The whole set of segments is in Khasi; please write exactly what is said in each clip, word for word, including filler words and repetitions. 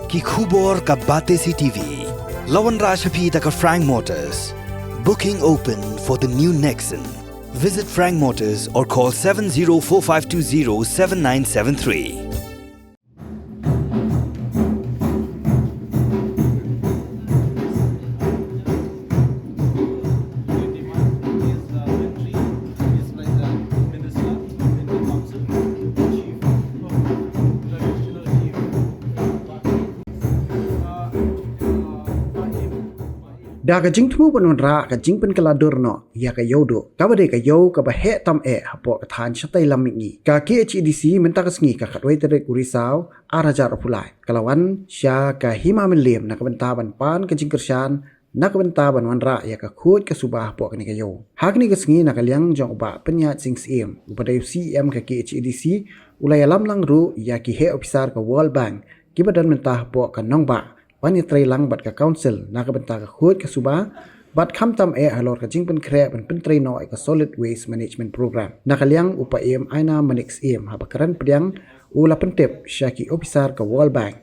Ki khubor ka Batesi TV. La wanrah sha phi da ka Frank Motors. Booking open for the new Nexon. Visit Frank Motors or call seven zero four five two zero seven nine seven three. Da ka jingthmu ban wanrah ka jingpynkylla dur noh ïa ka Ïewduh, kaba dei ka ïew kaba heh tam eh hapoh ka thaiñ Shatei Lam Mihngi, ka KHADC mynta ka sngi ka khatwei tarik u Risaw ar hajar arphew lai ka la wan sha ka Hima Mylliem na ka bynta ban pan ka jingkyrshan, na ka bynta ban wanrah ïa ka khuid ka suba hapoh kane ka ïew. Ha kane ka sngi, na ka liang jong u Bah Pynïaid Sing Syiem, uba dei u CEM ka KHADC, u la ïalam lang ruh ïa ki heh ophisar ka World Bank kiba don mynta hapoh ka nongbah ban ïatrei lang bad ka Council na ka bynta ka khuid ka suba, bad khamtam eh halor ka jingpynkhreh ban pyntrei noh ïa ka Solid Waste Management Program. Na ka liang u Paiem Aina Manik Syiem, haba kren pdiang, u la pyntip sha ki ophisar ka World Bank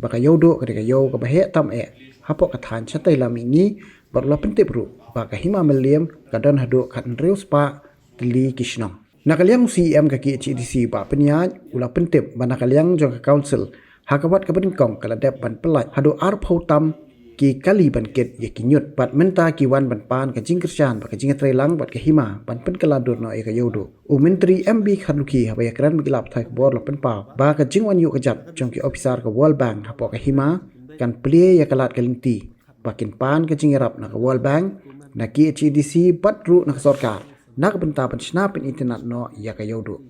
ba ka Ïewduh ka dei ka ïew kaba heh tam eh hapoh ka thaiñ Shatei Lam Mihngi, bad u la pyntip ruh ba ka Hima Mylliem ka don haduh khathynriew spah tylli ki shnong. Na ka liang u CEM ka KHADC, Bah Pynïaid, u la pyntip ba na ka liang jong ka Council, ha ka wat kaba nyngkong ka la dep ban pyllait haduh arphew tam ki kali ban kit ïa ki ñiut, bad mynta ki wan ban pan ka jingkyrshan bad ka jingïatreilang bad ka hima ban pynkylla dur noh ïa ka Ïewduh. U Myntri M B Kharlukhi, haba ïakren bad ki lad pathai khubor, u la pynpaw ba ka jingwan ïuh kjat jong ki ophisar ka World Bank hapoh ka hima kan plie ïa ka lad ka lynti ba kin pan ka jingïarap na ka World Bank, na KHADC bad ruh na ka sorkar, na ka bynta ban shna pynitynnad noh ïa ka Ïewduh.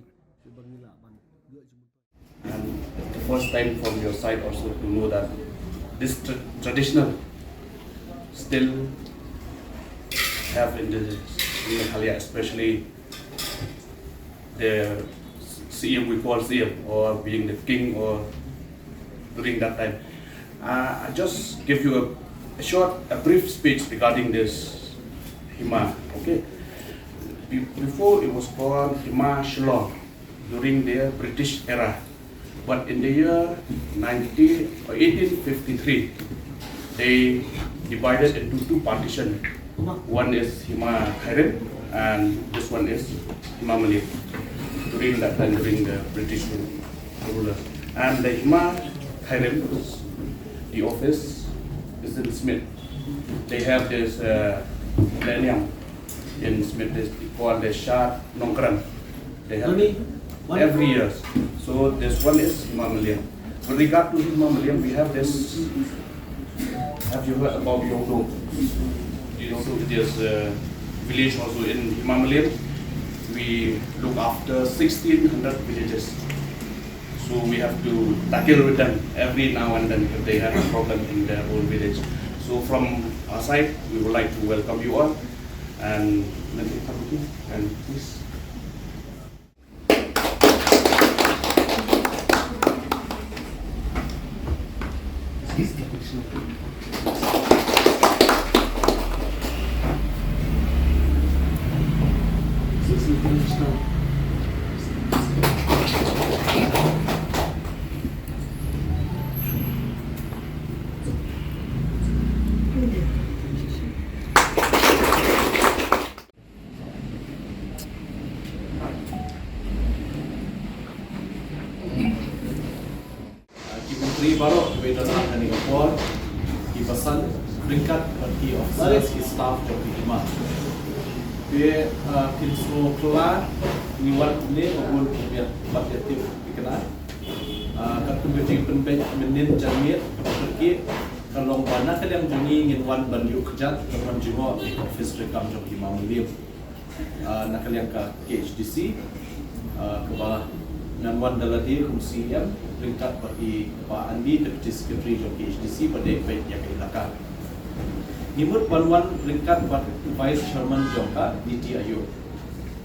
And the first time from your side also to know that this tra- traditional still have in the, in Meghalaya, especially the CEM, we call CEM, or being the king or during that time. Uh, I just give you a, a short, a brief speech regarding this Hima. Okay, Be- before it was called Hima Shillong during the British era, but in the year nineteen or eighteen fifty-three, they divided into two partitions. One is Hima Khyrim and this one is Hima Mylliem. During that time, during the British rule, ruler, and the Hima Khyrim, the office is in Smit. They have this uh, millennium in Smit, they call the Shad Nongkrem. They have every year. So this one is Hima Mylliem. With regard to Hima Mylliem, we have this. Have you heard about Ïewduh? Ïewduh, it is a village also in Hima Mylliem. We look after sixteen hundred villages. So we have to tackle with them every now and then if they have a problem in their own village. So from our side, we would like to welcome you all and and please. Ki myntri baroh kiba don ha kane ka por, ki basan ryngkat bad ki officers, ki staff jong ki hima. Te, ah, phin sngewkhlaiñ, ngi wan kumne ba bun ki biang bad ïa tip thikna. Ah, katkum ka jingpynbeit mynnin janmiet kaba kyrkieh, ka long ba na ka liang jong ngi ngin wan ban ïuh kjat, ban wan jngoh ïa ka office treikam jong ki Hima Mylliem. Ah, na ka liang ka K H D C, ah, kaba ngan wan da lade kum C E M, ryngkat bad i Bah Andy, Deputy Secretary jong K H D C, ba dei peit ïa ka elaka. Ngi mut ban wan ryngkat bad Vice Chairman jong ka NITI Aayog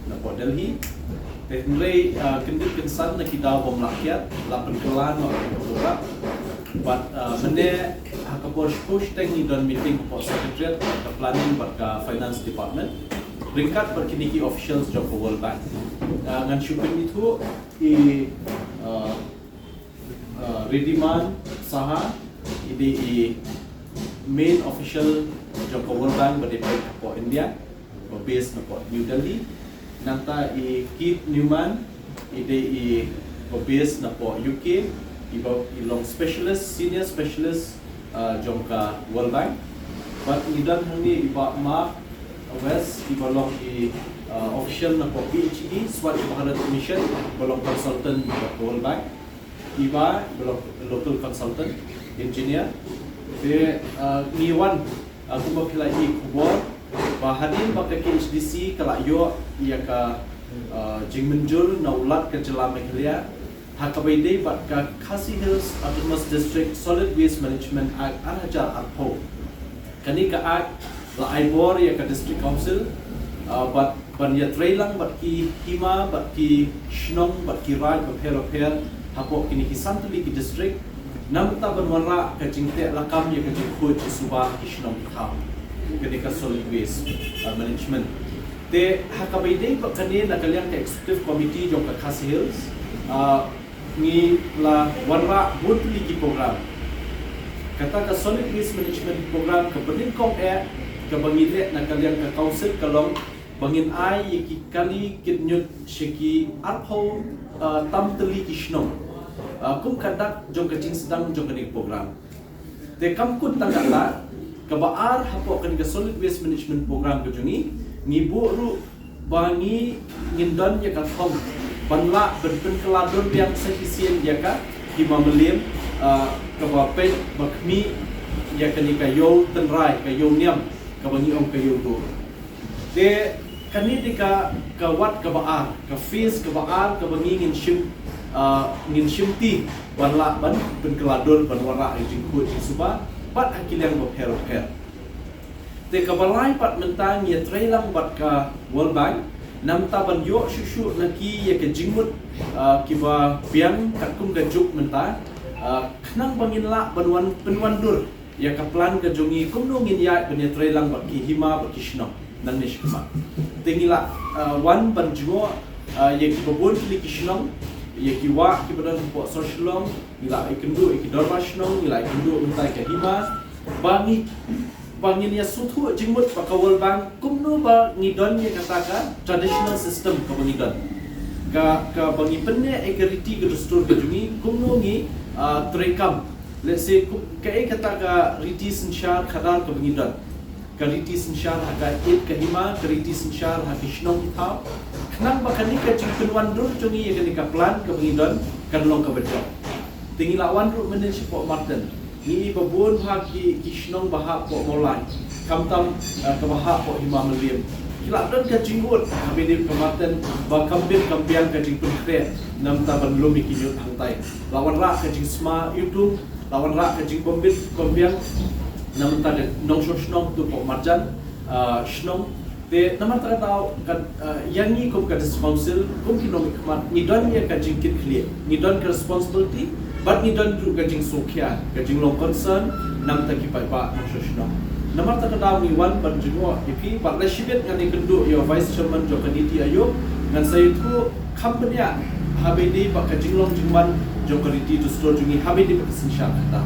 napoh Delhi. Te hynrei, ah, kyndit kynsan na ki daw bym lah kiad, la pynkylla noh ïa ka program. Bad, ah, mynne ha ka por shiphew shiteng ngi don meeting hapoh Secretariat, ka Planning bad ka Finance Department, ryngkat bad kine ki officials jong ka World Bank. Ah, ngan shu pynithuh i, ah, ah, Riddhiman Saha, I dei i main official jong ka World Bank ba dei peit hapoh India, ba base napoh New Delhi. Nangta i Keith Newman, i dei i ba base napoh U K, i ba i long specialist, senior specialist, uh, jong ka World Bank. Bad ngi don hangne i Bah Mark West, i ba long i, uh, official napoh P H E, Swachh Bharat Mission, ba long consultant napoh World Bank. I Bah, i ba long local consultant engineer. Te, uh, ngi wan, uh, kumba phi la ïohi khubor ba hadien ba ka K H D C ka la ïoh ïa ka, uh, jingmynjur na u Lat ka jylla Meghalaya ha kaba ïadei bad ka Khasi Hills Autonomous District Solid Waste Management Act ar hajar arphew. Kane ka Act la ai bor ïa ka District Council, uh, bad ban ïatreilang bad ki hima, bad ki shnong, bad ki raid bapher bapher hapoh kine ki san tylli ki district, namar ban wanrah ka jingteh lakam ïa ka jingkhuid jingsuba ki shnong ki thaw, kane ka solid waste, uh, management. Te ha kaba ïadei bad kane, na ka liang ka Executive Committee jong ka Khasi Hills, uh, ngi la wanrah bun tylli ki program. Kata ka Solid Waste Management Program kaba nyngkong eh kaba ngi leh na ka liang ka Council ka long ba ngin ai ïa ki kali kit ñiut sha ki arphew, uh, tam tylli ki shnong, uh, kum ka dak jong ka jingsdang jong kane ka program. Te kam kut tang kata, kaba ar hapoh kane ka Solid Waste Management Program ka jong ngi, ngi buh ruh ba ngi ngin don ïa ka thong ban lah ban pynkylla dur biang sa shisien ïa ka hima mylliem, ah, kaba peit ba khmih ïa kane ka ïew tynrai, ka ïew niam, kaba ngi ong ka ïew dur. Te kane dei ka, ka wat kaba ar, ka phase kaba ar kaba ngi ngin shim, ah, ngin shimti ban lah ban pynkylla dur ban wanrah ïa ka jingkhuid jingsuba bad ha ki liang bapher bapher. Te kaba lai pat mynta ngi ïatreilang bad ka World Bank namar ban ïoh shuh shuh na ki ïa ka jingmut, ah, kiba biang katkum ka juk mynta, ah, khnang ba ngin lah ban wan pynwandur ïa ka plan ka jong ngi kumno ngin ïaid ban ïatreilang bad ki hima bad ki shnong nangne shakhmat. Te ngi la, ah, wan ban jngoh, ah, ïa kiba bun tylli ki shnong, ïa ki wah kiba don hapoh sor Shillong, ngi la ïakynduh ïa ki dorbar shnong, ngi la ïakynduh mynta ïa ka hima, ba ngi, ba ngin ïa sngewthuh jingmut bad ka World Bank kumno ba ngi don ïa kata ka traditional system kaba ngi don. Ka, kaba ngi pynneh ïa ka riti ka dustur ka jong ngi, kumno ngi, ah, treikam. Let's say, kum, kaei kata ka riti synshar khadar kaba ngi don. Ka riti synshar ha ka ïit ka hima, ka riti synshar ha ki shnong ki thaw. Khnang ba kane ka jingpynwandur jong ngi ïa kane ka plan kaba ngi don kan long kaba jop. Te ngi la wan ruh mynnin shapoh Marten. Ngi i ba bun ha ki, ki shnong ba hapoh Mawlai, khamtam, eh, kaba hapoh hima mylliem, ki la don ka jingud ha ba ïadei ka Marten ba kam bit kam biang ka jingpynkhreh namar ban lum ïa ki ñiut hangtai. La wanrah ka jingsma ïutung, la wanrah ka jingbym bit bym biang namar ka nongshong shnong tu hapoh marjan, ah, shnong. Te namar kata ka daw ka, ah, ïa ngi kum ka District Council, kum ki nongmihkhmat, ngi don ïa ka jingkitkhlieh, ngi don ka responsibility bad ngi don ruh ka jingsngewkhia, ka jinglong concern namar ki paidbah nongshong shnong. Namar kata ka daw ngi wan ban jngoh ïa phi bad la shibit ngan ïakynduh ïa u Vice Chairman jong ka NITI Aayog, ngan sa ïathuh kham bniah ha ba ïadei bad ka jinglong jingman jong ka riti dustur jong ngi ha ba ïadei bad ka synshar khadar.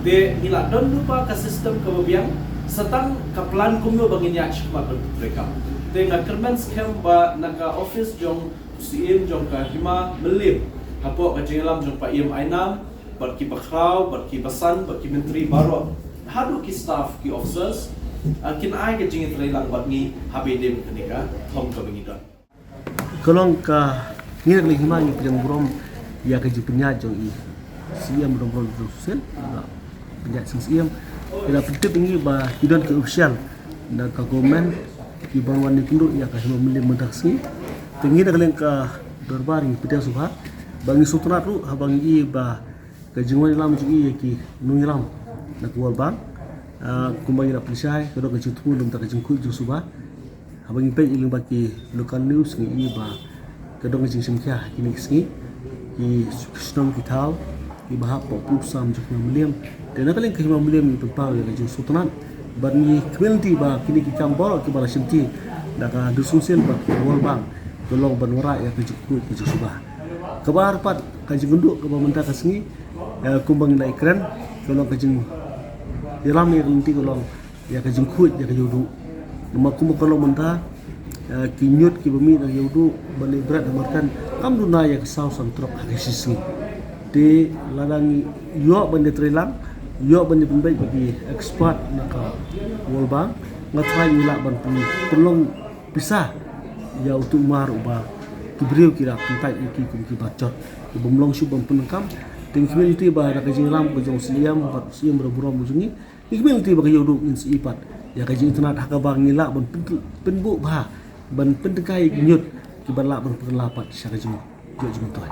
Te ngi la don lypa ka system kaba biang, sa tang ka plan kumno ba ngin ïaid shakhmat ban treikam. Te nga kyrmen skhem ba na ka office jong u Syiem jong ka hima mylliem, hapoh ka jingïalam jong Paiem Ainam bad ki bakhraw, bad ki basan, bad ki myntri baroh, haduh ki staff, ki officers, ah, kin ai ka jingïatreilang bad ngi ha ba ïadei bad kane ka thong kaba ngi don. Ka long ka, ngi na ka liang hima ngi pdiang burom ïa ka jingpynïaid jong i Syiem Rongbor Rynjung Sosel, ïa ka pynïaid Seng Syiem. Ïa la pyntip ïa ngi ba ki don ki official na ka government kiban wan ïakynduh ïa ka hima mylliem mynta ka sngi. Te ngi na ka liang ka dorbar ngi pdiang sngewbha ba ngi sngewtynnat ruh haba ngi i ba ka jingwan ïalam jong i ïa ki nongïalam na ka World Bank, ah, kumba ngi la pynshai, ka don ka jingthmu na ka bynta ka jingkhuid jingsuba. Haba ngi peit lyngba ki local news ngi i ba ka don ka jingshim khia ha kine ki sngi, ki shnong ki thaw kiba hap hapoh u sam jong ka hima mylliem. Te na ka liang ka hima mylliem ngi pynpaw ïa ka jingsngewtynnat bad ngi khmih lynti ba kine ki kam baroh kiba la shimti da ka District Council bad ka World Bank ka long ban wanrah ïa ka jingkhuid ka jingsuba. Kaba ar pat ka jingkynduh kaba mynta ka sngi, eh, kumba ngi la ïakren, Ka long ka jingïalam ïa ka lynti ka long ïa ka jingkhuid ïa ka Ïewduh. Namar kumba ka long mynta, eh, ki ñiut kiba mih na Ïewduh ban leit bret na Marken kam duna ïa ka saw san trok ha ka shi sngi. Te lada ngi ïoh ban ïatreilang, ïoh ban ïapynbeit bad ki expert na ka World Bank, nga tharai ngi lah ban pyn-, pynlong pisa ïa utu u mar uba ki briew ki la pyntait ïa ki kum ki bachot. Ki bym long shuh ban pyndonkam. Te ngi khmih lynti ba da ka jingïalam ka jong u Syiem bad u Syiem ba burom u jong ngi, ngi khmih lynti ba ka Ïewduh ngin sa ïohi pat ïa ka jingitynnad ha kaba ngi lah ban pyn-, pynbuh bha, ban pyntyngkai ïa ki ñiut kiban lah ban pynkylla pat sha ka jing, ïoh jingmyntoi.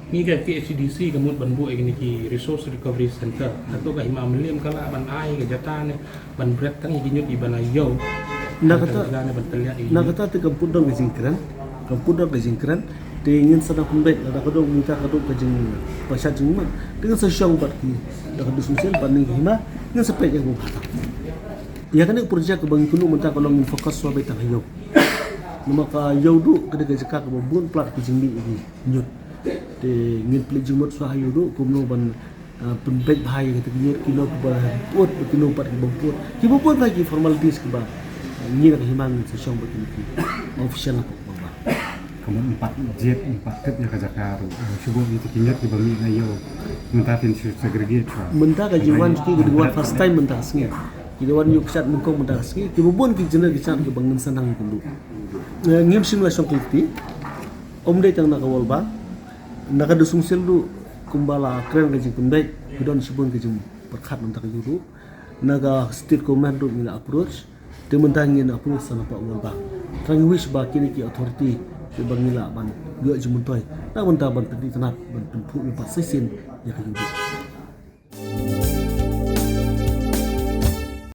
Ngi ka K H A D C ka mut ban buh ïa kine ki Resource Recovery Center. Hato ka Hima Mylliem ka lah ban ai ka jaka ne ban bret tang ïa ki ñiut kiba na ïew? Na kata, ban pynliat ïa ki ñiut. Na kata te kam put don ka jingkren, kam put don ka jingkren. Te ngin sa nang pynbeit lada ka don mynta ka don ka jingpyrshah jingmut. Te ngin sa shong bad ki da ka Dusmsel bad ïa ka Hima, ngin sa peit ïa kaba bha tang. Ïa kane ka project kaba ngi kynnoh mynta ka long ngin focus shuwa beit tang ha ïew. Namar ka Ïewduh ka dei ka jaka kaba bun palat ka jingmih ïa ki ñiut. Te ngin pynleit jingmut shuwa ha Ïewduh kumno ban, ah, pynbeit bha ïa kita ki ñiut, kino kiba put, kino pat kiba put. Kiba put bha ki formalities kiba, ah, ngi na ka Hima ngin sa shong bad kine ki official na pok bang bang. Ka mut ym pat jied, ym pat tip ïa ka jaka ruh. Shu buh ïa kita ki ñiut kiba mih na ïew. Mynta phin shu segregate shuwa. Mynta ka jingwan ki ka dei wan first time mynta ka sngi. Ki dei wan ïuh kshat nyngkong mynta ka sngi. Kiba bun ki jingeh ki kshat kiba ngin sa nang ïakynduh. Eh, ngim shym la shong kylti. Ym dei tang na ka World Bank. Na ka Dusmsel ruh kumba la kren ka jingpynbeit, ki don shibun ka jingpyrkhat mynta ka Ïewduh. Na ka state government ruh ngi la approach. Te mynta ngin approach sa na ka World Bank. Tang ngi wish ba kine ki authority kiba ngi lah ban ïoh jingmyntoi, na ka bynta ban pynitynnad, ban pynphuh ïa ka shisien ïa ka Ïewduh.